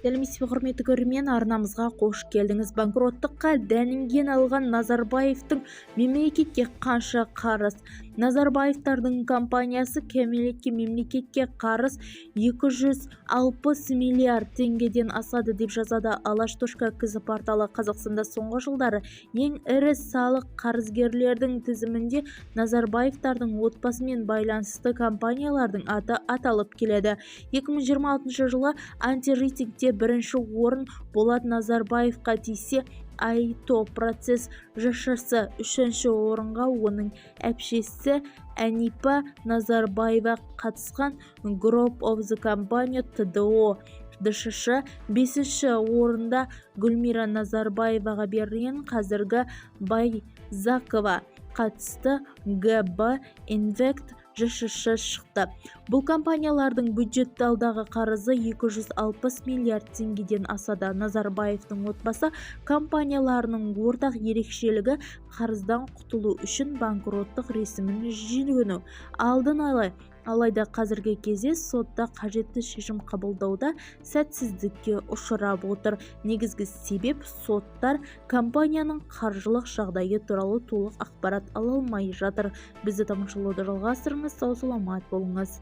Сәлеметсіз бе, құрметті көрермен! Арнамызға қош келдіңіз! Банкроттыққа дәнеңе алған Назарбаевтың мемлекетке қанша қарыз? Назарбаевтардың компаниясы «Кәмелетке» мемлекетке қарыз 260 миллиард теңгеден асады деп жазады Алаш.кз порталы. Қазақстанда соңғы жылдары ең ірі салық қарызгерлердің тізімінде Назарбаевтардың отбасымен байланысты компаниялардың аты аталып келеді. 2026 жылы антирейтингте бірінші орын Болат Назарбаевқа тисе, «Айто Процесс» ЖШС, үшінші орынға оның әпшесі Әнипа Назарбаева қатысқан Group of the Company ТДО ДШШ, бесінші орында Гүлмира Назарбаеваға берілген, қазіргі Байзақова қатысты ГБ Инвест ЖШС шықты. Бұл компаниялардың бюджет алдағы қарызы 260 миллиард теңгеден асады. Назарбаевтың отбасы компанияларының ортақ ерекшелігі – қарыздан құтылу үшін банкроттық рәсіміне жүгіну. Алдын ала. Алайда қазіргі кезде сотта қажетті шешім қабылдауда сәтсіздікке ұшырап отыр. Негізгі себеп – соттар компанияның қаржылық жағдайы туралы толық ақпарат ала алмай жатыр. Бізді тамашалауды жалғастырыңыз, сау-саламат болыңыз!